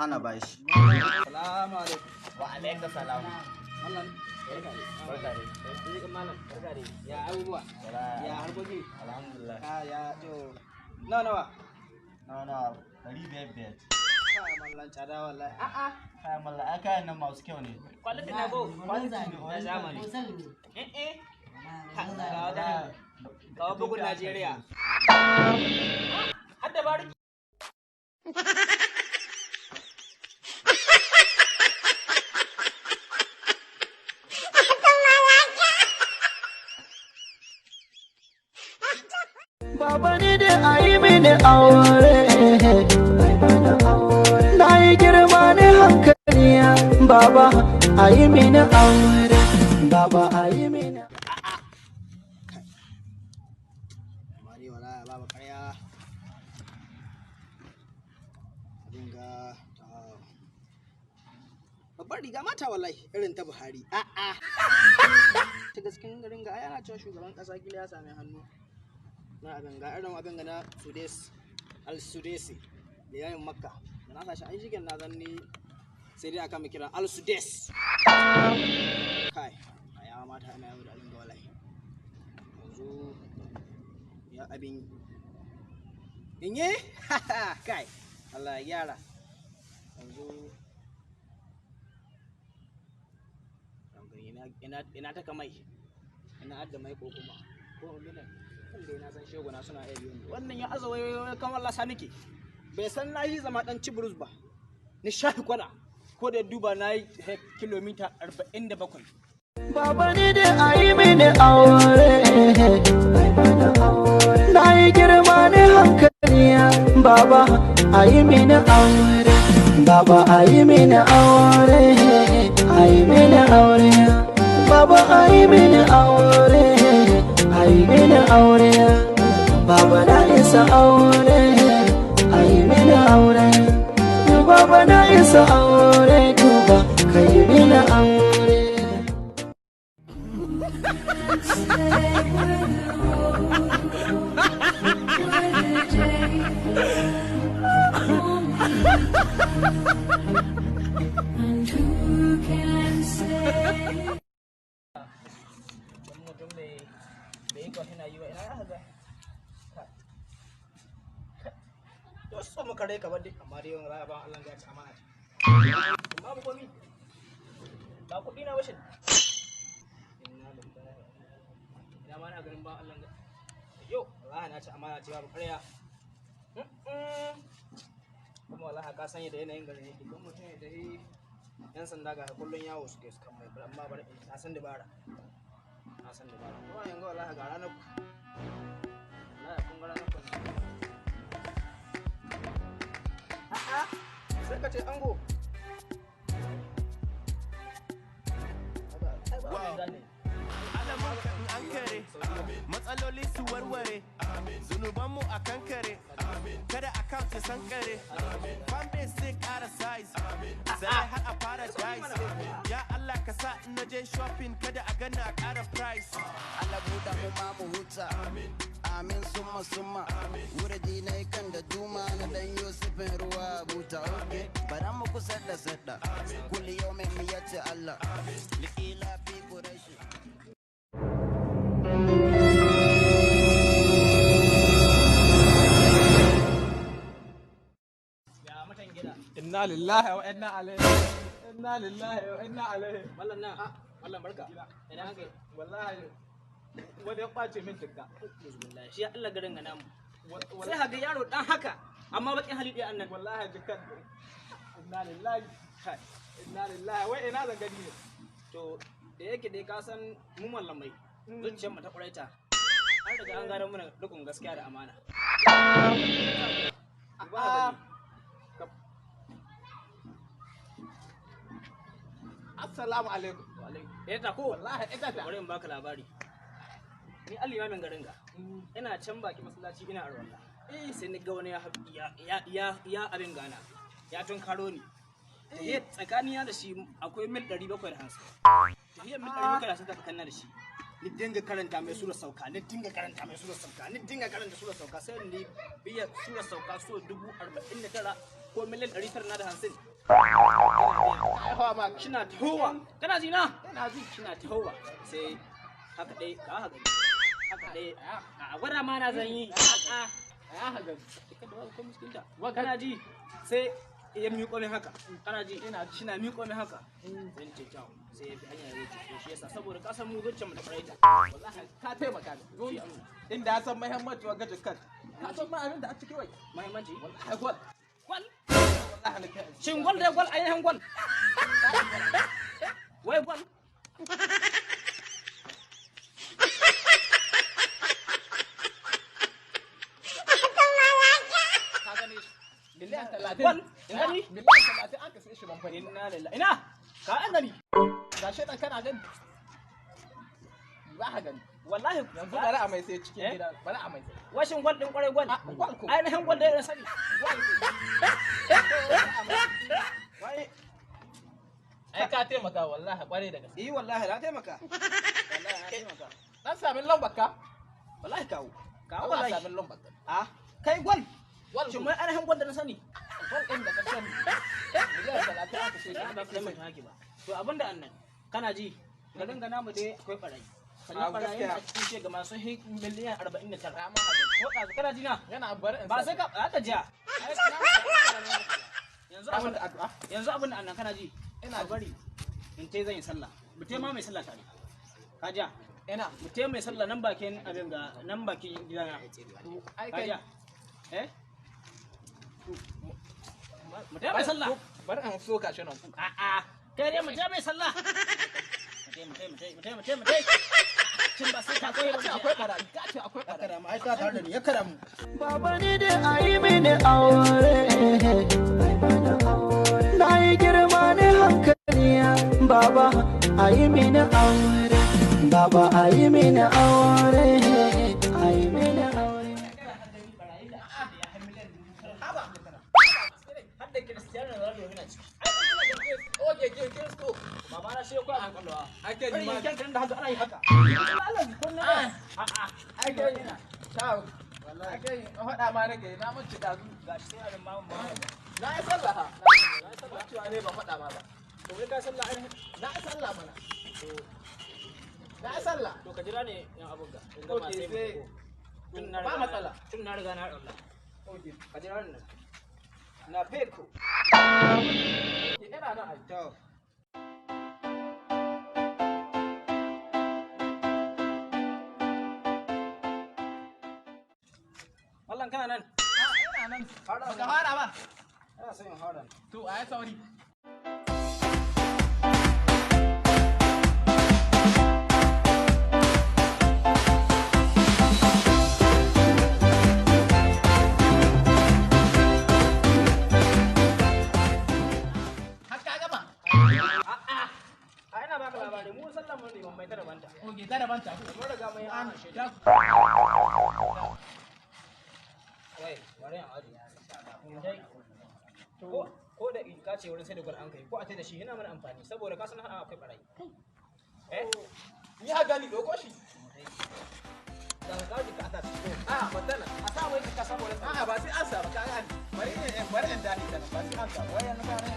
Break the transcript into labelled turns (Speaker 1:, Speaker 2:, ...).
Speaker 1: na bashi.
Speaker 2: Salamu alaikum.
Speaker 3: Wa alaikum salam.
Speaker 2: Mallam, barka dai.
Speaker 3: Barka dai.
Speaker 2: Barka malam, barka dai. Ya abubuwa? Ya harkoki?
Speaker 3: Alhamdulillah.
Speaker 2: Ah, ya to. Nawa nawa?
Speaker 3: Nawa nawa? 500.
Speaker 2: Kai mallan tsada wallahi. A'a.
Speaker 3: Kai mallan, ai kayan nan masu kyau ne.
Speaker 2: Quality na go.
Speaker 3: Quality ne,
Speaker 2: Na zamani. Eh eh. Ga wata. Ga bugun Najeriya. Har da bariki.
Speaker 4: Baba ni da a yi mini aure, na yi girma ne hankali. Baba a yi mini aure, baba a yi mini.
Speaker 2: Amma dai wallahi babu ƙarya. Abin ga ta babbar riga mata wallahi irin ta Buhari. A'a. Ta gaskin garin ga ai ana cewa shugaban ƙasa kila ya sami hannu. Na abin ga irin abin ga na Sudes Al Sudesi da yayin Makka. Da na sashi ai shigen na zanni sai dai aka mu kira Al Sudes. Kai, ya mata ana yau da abin ga wallahi. Yanzu ya abin inye kai Allah ya gyara yanzu ina ta kamai ina adda mai ko kuma ko mina kan dai na san sheguna suna iya biyo ni wannan ya aza wai kan Allah sa nake bai san na yi zama dan cibrus ba ni shafi kwana ko da duba na yi kilomita 47.
Speaker 4: Baba ni da a yi mini aure, na yi girma ne hankali. Baba a yi mini aure, baba a yi mini aure, a yi mini aure, baba a yi mini aure, a yi mini aure, baba na isa aure, a yi mini aure, baba na isa aure, duba ka yi mini aure.
Speaker 5: And who can say?
Speaker 2: Wani mutum bai yi kawai yi ba ina ya haza to so muka rai kamar dai amma dai yawan raya ba Allah ya ci amana ce babu komi ba kuɗi na bashin inna lillahi wa inna ilaihi ina ma na ganin ba Allah ga yo wallahi na ci amana ce babu ƙarya. Kuma wallahi ka sanya da yanayin garin yake don mutum ya tafi yan sanda ga kullun yawo suke su kan mai amma bari na san dabara na san dabara kuma yanzu wallahi ga ranar ku wallahi kun ga ranar ku a'a sai ka ce ango.
Speaker 6: Alamun ka in an kare matsaloli su warware, zunubanmu a kankare, kada account ya sankare, fanbase zai kara size sai har a paradise. Ya Allah ka sa in naje shopping kada a gana a kara price.
Speaker 7: Allah buɗa mu ma mu huta. Amin summa summa. Wurdi na kan da duma na dan Yusufin ruwa buta. Okay. Bara mu kusa da sadda. Kulli yau mai miyati Allah. Likila fi Quraishi.
Speaker 2: Ya mutan gida.
Speaker 8: Inna lillahi wa inna ilaihi. Inna lillahi wa inna ilaihi.
Speaker 2: Mallan na mallan barka ina haka.
Speaker 8: Wallahi wani ya kwace min tikka.
Speaker 2: Bismillah shi Allah garin ga namu sai haga yaro dan haka amma bakin hali ɗaya annan.
Speaker 8: Wallahi jikkan. Inna lillahi. Kai. Inna lillahi wai ina zan gani ne.
Speaker 2: To da yake dai ka san mu mallamai zuciyar mu ta ƙuraita an riga an gano mana rukun gaskiya da amana. Ba ka gani.
Speaker 8: Assalamu alaikum.
Speaker 2: Eh ta ko
Speaker 8: Wallahi ita ta.
Speaker 2: bari in baka labari. Ni alimamin garin ga ina can baki masallaci ina arwalla sai ni ga wani ya ya ya ya abin gana ya tunkaro ni. Tahiyar tsakanina da shi akwai mil 750. Tahiyar mil 750 ta tsakanina da shi. Ni dinga karanta mai sura sauka, ni dinga karanta mai sura sauka, ni dinga karanta sura sauka sai ni biya sura sauka so 49,000 ko miliyan 950.
Speaker 8: Ai ma
Speaker 2: Shina tahowa. Kana ji na?
Speaker 8: Ina ji.
Speaker 2: Shina tahowa. Sai haka dai ka haka gani. Haka dai a gwada ma na zan yi. A'a.
Speaker 8: Ya haga.
Speaker 2: Kada ba ko miskinta. Kana ji? Sai ya miƙo min haka. Kana ji?
Speaker 8: Ina ji.
Speaker 2: Shina miƙo min haka. Sai ce ciao. Sai ya bi hanya ya wuce. To shi yasa saboda ka san mu zuciyar mu da faraita.
Speaker 8: Wallahi ka taimaka ni. Don inda ya san muhimmanci wa gajin kan. Ka san ma abin da a ciki wai.
Speaker 2: Muhimmanci.
Speaker 8: Wallahi gwal.
Speaker 2: Gwal.
Speaker 8: Wallahi na kai.
Speaker 2: Shin gwal dai gwal ainihin gwal. Wai gwal.
Speaker 8: Ka gane shi. 30 miliyan.
Speaker 2: Gwal. Ina ni?
Speaker 8: 30 miliyan an ka sai shi ban fari.
Speaker 2: Inna lillahi. Ina? Ka an gani.
Speaker 8: Ga shi dan kana gani. Ba ka gani.
Speaker 2: Wallahi
Speaker 8: Yanzu bari a mai sai cikin
Speaker 2: Eh?
Speaker 8: gida. Bari a mai sai.
Speaker 2: Washin gwal din kwarai gwal.
Speaker 8: Ah, gwal ko.
Speaker 2: Ainihin gwal dai na sani.
Speaker 8: Gwal ko.
Speaker 2: Wai
Speaker 8: Ai ka taimaka wallahi kwarai da gaske.
Speaker 2: eh wallahi na taimaka. Wallahi na taimaka.
Speaker 8: Dan sami lambar ka.
Speaker 2: Wallahi kawo. Kawo
Speaker 8: Allah
Speaker 2: wallahi.
Speaker 8: sami lambar ka.
Speaker 2: Ah, kai gwal.
Speaker 8: Gwal
Speaker 2: Shin
Speaker 8: ko.
Speaker 2: wai ainihin gwal da na sani?
Speaker 8: Gwal ɗin da ka sani. 30 miliyan aka sai shi.
Speaker 2: Ba ka mai haki ba. To abinda annan kana ji garin ga namu dai akwai barayi. Sannan
Speaker 8: Ah,
Speaker 2: barayin
Speaker 8: gaskiya.
Speaker 2: a cikin ce ga masu 49 miliyan.
Speaker 8: Rama a gani.
Speaker 2: Ko ɗazu kana ji na?
Speaker 8: Yana bari in
Speaker 2: Ba
Speaker 8: sa
Speaker 2: sai ka aka jiya. Yanzu
Speaker 8: Ka
Speaker 2: abin
Speaker 8: mata addu'a.
Speaker 2: yanzu abin da annan kana ji.
Speaker 8: Ina
Speaker 2: Ka bari in te zan yi sallah. Mu te ma mai sallah tare. Ka jiya.
Speaker 8: Ina.
Speaker 2: Mu te mai sallah nan bakin abin ga nan bakin gidana.
Speaker 8: Ai
Speaker 2: Ka
Speaker 8: kai.
Speaker 2: jiya. Eh? Mu te mai sallah.
Speaker 8: Bari in soka shi nan.
Speaker 2: A'a, kai dai mu je mai sallah. Mu je mu je mu je mu je mu je mu je. Shin ba sai ka koyi ba
Speaker 8: Ka ce akwai barayi. Ka ce akwai barayi.
Speaker 2: Karama ai ka tare da ni ya karamu.
Speaker 4: Baba ni da a yi mini aure. Na yi girma ne hankali baba a yi mini aure. Baba a yi mini aure. A yi mini aure.
Speaker 2: Har da Cristiano Ronaldo yana ciki.
Speaker 8: Oke, ke Kiristo.
Speaker 2: Baba na shi ya koya min kwallo.
Speaker 8: Ake
Speaker 2: Irin
Speaker 8: ji ma.
Speaker 2: yankan kiran da haka ana yi haka. Allah kunna. A'a,
Speaker 8: Ake yi. Ciao. Ake yi. Faɗa ma nake na mun ci dazu.
Speaker 2: gashi sai abin mamu ma.
Speaker 8: Na yi sallah ha. Na yi sallah. Cewa ne ban faɗa ma ba.
Speaker 2: To wai ka sallah ainihin
Speaker 8: Na yi sallah mana. Na yi sallah.
Speaker 2: to ka jira ne yan abun ga. In gama
Speaker 8: Okay,
Speaker 2: sai mu
Speaker 8: sai-
Speaker 2: tafi. Tun na
Speaker 8: Ba
Speaker 2: riga na-
Speaker 8: matsala.
Speaker 2: Tun na riga na Allah.
Speaker 8: Okay.
Speaker 2: Ka jira ni nan. Na feko.
Speaker 8: Ina nan ai.
Speaker 2: To. Wallan kana nan.
Speaker 8: Ina nan. Baka fara ba.
Speaker 2: Ina son in fara.
Speaker 8: To a yi sauri. Har ka gama?
Speaker 2: A ina baka labari mu sallan mun ne ban mai tara banta.
Speaker 8: Oge, ta daban ta.
Speaker 2: Mun riga mun yi ana shaida. Wai, bari an aje. Dai. Ko ko da in ka ce wurin sai da gwal an kai ko a tai da shi yana mana amfani saboda ka san hana akwai barayi. Eh?
Speaker 8: Ni ha gani ɗauko shi.
Speaker 2: Da ka ji ka ta ci.
Speaker 8: A matana.
Speaker 2: A sa wai ka saboda
Speaker 8: A'a ba sai an sa ba ka gani. Bari in dahi ta nan ba sai an sa ba.
Speaker 2: Wai yanzu ka ne.